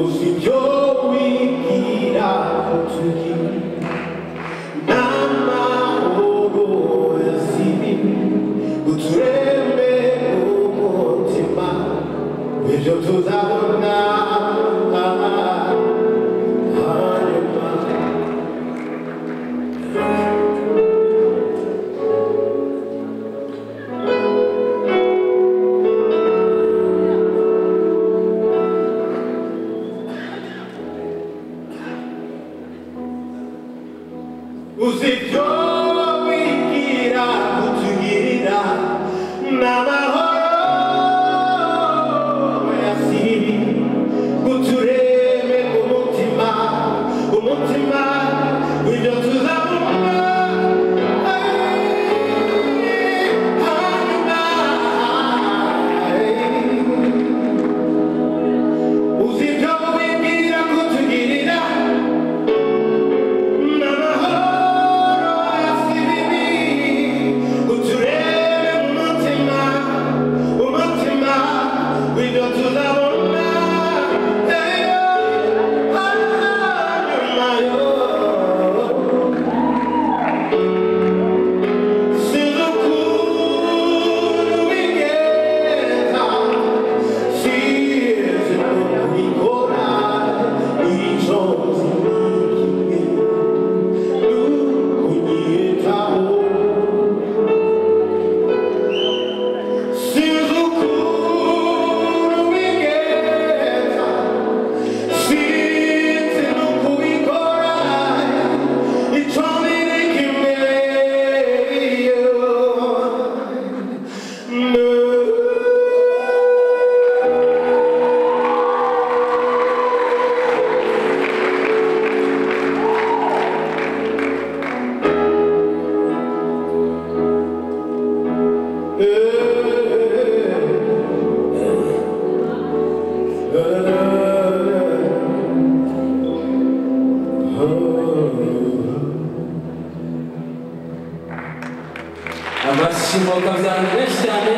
Uzi ibyo wibwira ko tugira n'amahoro yasibi uturembe umutima ibyo tuzabona hanyuma. Uzi ibyo wibwira kutugirira n'amahoro yasibi utureme umutima umutima w'ibyo tuzabona hanyuma. Uzi ibyo wibwira kutugirira n'amahoro yasibi utureme umutima umutima w'ibyo tuzabona hanyuma. Sinzi ukuntu bigenza, sinzi ukuntu bikora, icyo nzi ni kimwe, ni ukunyitaho. Sinzi ukuntu bigenza, sinzi n'ukubikora, icyo nzi ni kimwe. Amashyi kabyara menshi cyane.